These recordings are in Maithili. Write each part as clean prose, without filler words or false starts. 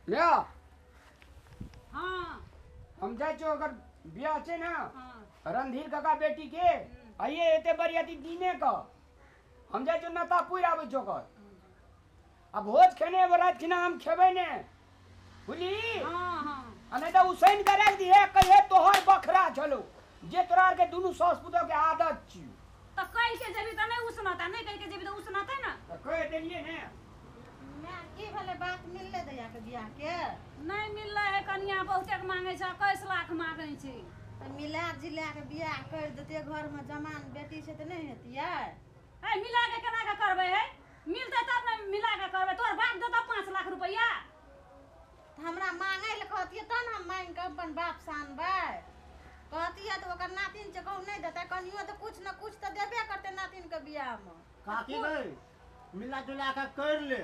या हां हम जाइ छियौ ओकर बियाह छै ने हां रणधीर काका बेटी के आइए एते बरियाती दिने क हम जाइ छियौ नता पुरि आबै छियौ ओकर आ भोज खेने एबो राति खिना हम खेबै ने बुझली। हां हां आ नहीं तऽ उसैन के राखि दिहे कहिहे तोहर बखरा छलौ जे तोरा आर के दुनू सास पुतोह के आदत छियौ। त कहि के जेबी त नहीं उसनता नहीं कहि के जेबी त उसनतै ना। तऽ कहि देलियै ने। माय की भेलै बात मिललै दैया के बियाह के? नहीं मिललै है कनिया बहुते मांगे छै 21 लाख मांगे छै। तऽ मिला जिला के बियाह कर देते घर में जमान बेटी छै तऽ नहीं हेतियै? है मिला के केना के करबै है मिलतै तब ने मिला के करबै तोर बाप देतौ 5 लाख रुपया। तऽ हमरा मांगै लए कहतियै तब ने हम मांगि कऽ अपन बाप से आनबै। कहतियै तऽ ओकर नातिन छै कहूँ नहीं देतै कनियो तऽ कुछ न कुछ तऽ देबे करतै नातिन के बियाह में। काकी गई मिला जुला के कर ले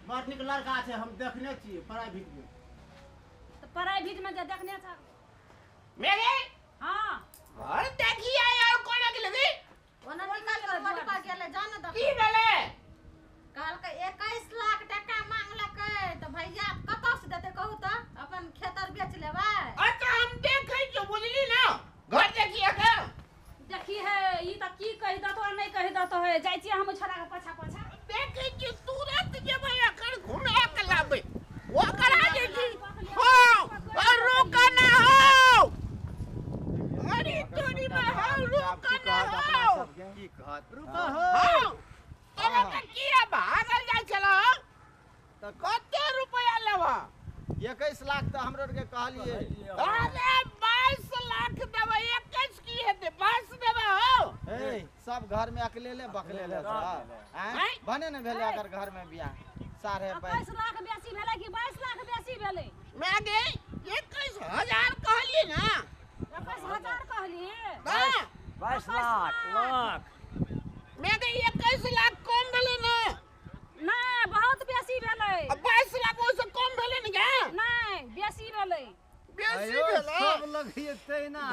बड़ नीक लड़का छै हम देखने छियै प्राइवेट में। तऽ प्राइवेट में जे देखने छ मेरे हां घर देखी आय और कोना के लगी ओना निकल के रोड पर गेलै जान दऽ की भेलै? कहलकै 21 लाख टका मांगलकै तऽ भैया कतऽ से देतै कहू तऽ अपन खेतर बेच लेबै। अच्छा हम देखै छियौ बुझली ना घर देखिए के देखी है ई तऽ की कहि दतो आ नहीं कहि दतो है जाइ छियै हम छोड़ा के पाछा पाछा देखै छियै तुरंत जेबै एखन घुमा के लाबै ओकरा जे छी हां और रोका ना हो अरे तोरी में हो रोका ना हो की कहत रुका हो हां तोरा के किया भागल जाइ छला तऽ कते रुपया लेबा? 21 लाख तऽ हमरो के कहलिए। अरे 22 लाख देबै 21 की हेतै 22 देबै हो। ए सब घर में अकेले बकलेले छ आँय? भने ने भेलै अगर घर में बियाह साढ़े 21 लाख बेसी भेलै कि 22 लाख बेसी भेलै? मैं गे 21,000 कहलिए ना 21,000 कहलिए हां 22 लाख लाख मैं गे 21 लाख कम भेलै ना? नहीं बहुत बेसी भेलै। 22 लाख ओइसे कम भेलै ने गे? नहीं बेसी भेलै। बेसी भेलै सब लगिए तैना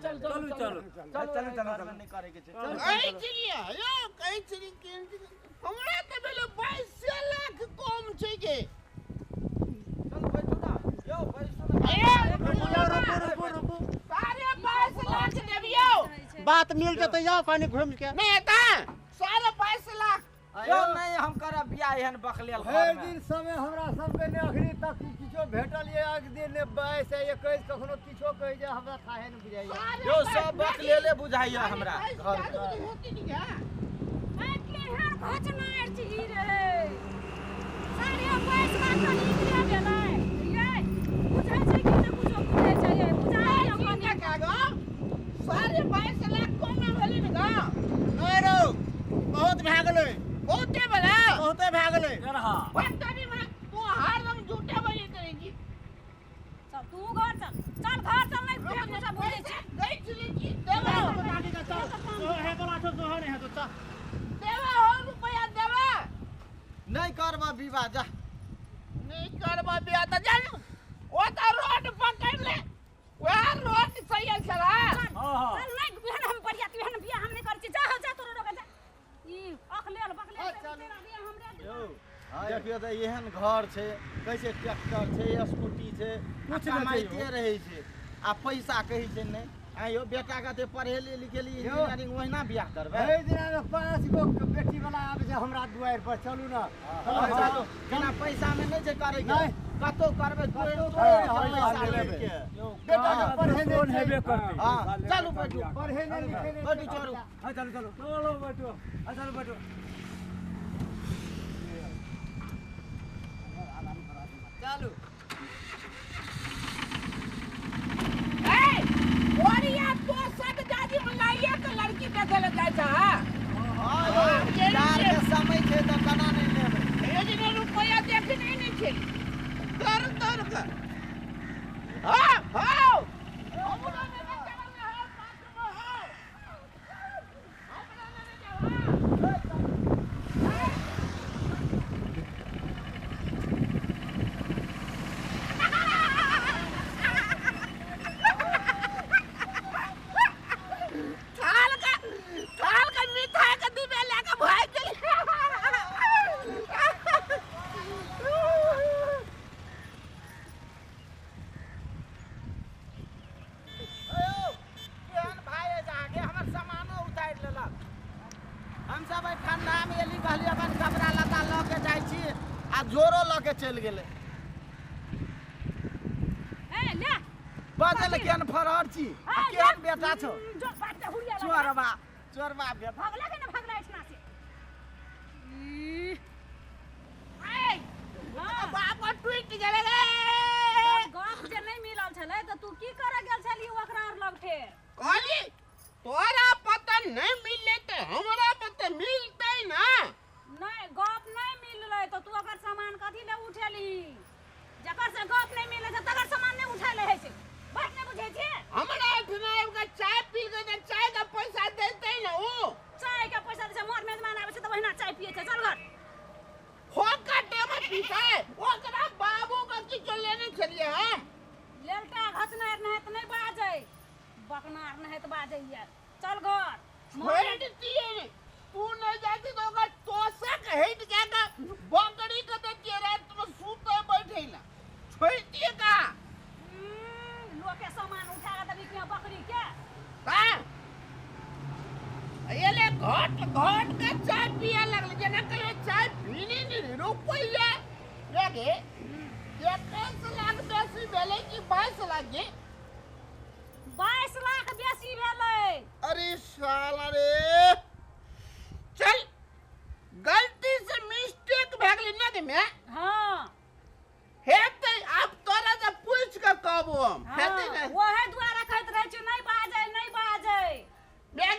चलू चलू चलू चलू चलू नहीं करे के छै। कहै छलियै यौ कहै छलियै कि हमरा तऽ भेलै 22 लाख कम छै गे। चल बैठू ना यौ बैठू ना। ए रुकू रुकू 22.5 लाख देबियौ बात मिल जेतै यौ कनी घुमि के नहीं हेतै 22.5 लाख यौ नहीं हम करब बियाह एहन बकलेल घर भरि में। दिन समय हमरा सबके ने अखनी तक किछो भेटल ये एक दिन ने 22 21 कखनो किछो कहै छै हमरा थाहे ने बुझाइया। यौ सब बकलेले बुझाइया हमरा घर में। केहन घोचनार छी रे 22.5 लाख तऽ निकले भेलै ये बुझै छै कि नहि कुछो बुझै छै ये बुझाइ कनिया का गो 22.5 लाख कम भेलै ने गा? नहीं रौ बहुत भए गेलै बहुते भेलै बहुते भए गेलै। पत्तरी में तू हरदम झूठे बजैत रहै छी। चल तू घर चल चल घर चल नहीं फेर कुछो बुझै छै। गै छली की देबो हे बोला छौ सोहन है तो चल देबो हो रुपया देबो। नहीं करबा विवाह जा नहीं करबा बियाह तऽ जा ओ तऽ रोड पकड़ ले वएह रोड सही छला। हां हां चल नहीं बिहान हम बरियाती बिहान बियाह हम नहीं करै छी जा हो जा तोरो रोके जा ई अखलेल बकलेल तेरा बियाह हमरे यौ देखियौ तऽ एहन घर छै कैसे ट्रैक्टर छै स्कूटी छै कुछ नहि छै कमाइते रहै छै आ पैसा कहै छै नहि। आइयो बेटा के तऽ पढ़ेली लिखेली इंजीनियरिंग ओहिना बियाह करबै। भरि दिना मे 5 गो बेटी वाला आबै छै हमरा दुआरि पर चलू ना। चलू बिना पैसा में नहि छै करे के कतौ करबै पैसा लेके बेटा के पढ़ेने सोन हेबे करतै। हां चलू बैठू पढ़ेने लिखेने बैठू चलू। हां चलू चलू चलो बैठू हां चलू बैठू चलू। ए ओरिया तो सब दादी मलाइया के लड़की देखे ले जाइ छ। हां यौ प्यार के समय छै तऽ केना नहि लेबै। ए जे रुपया देखने नहि छै दर दर के। हां हां हमरा नेने चलल है पाँच में हो हमरा नेने चल। जोरो लऽ के चलि गेलै। ए ले। बाजल केहन फरहर छी आ ए, केहन बेटा छौ। जो बात ते हुड़िया लगा। चोरबा चोरबा बेटा। भगला के ना भगला इतना से। ई, ए, हाँ। बाप टूटि गेलै रे। जब गप जे नहि मिलल छलै तऽ तू की करऽ गेल छली ओकरा आर लग फेर? कहली तोरा पता नहीं मिलले तऽ हमरा पता मिलतै ना। नहि, गप नहि मिललै तऽ तू ओकर सामान कथी ले उठेलही? जकर से गप नहि मिलै छै तकर सामान नहि उठै ले होइ छै। बात नहि बुझै छियै? हमरा एहिठिना आबि कऽ चाय पी के तऽ चाय के पैसा देतै ने ओ। चाय के पैसा दै छै, मर मेजमान आबै छै तऽ ओहिना चाय पियै छै। चल घर। फोकटे में पीतै ओकरा बाबू के किछो लेने छलियै हम। लेलटा घचनार नहि तऽ नहि बाजै, बकनार नहि तऽ बाजैया। चल घर। छोड़ि दितियै ने, तू नहि जाती तऽ ओकर तोशक हटि जा कऽ बकरी के दैतियै रातिमे सुतै बैठै लए। छोड़ितियै का? लोके सामान उठा कऽ देबही कि बकरी के? हाँ? एले घट घट के चाय पिए लगले जेना कहियो चाय पीने नहीं रुपैया रे 21 लाख बेसी भेलै कि 22 लाख गे? 22 लाख बेसी भेलै। अरे साला रे, चल गलती से मिस्टेक भए गेलै ने गे मैं। हाँ। हेतै आब तोरा से पूछ के कहबो हम। हेतै हाँ, ने? ओहे दुआरे कहैत रहै छियौ नहि बाजै नहि बाजै। गे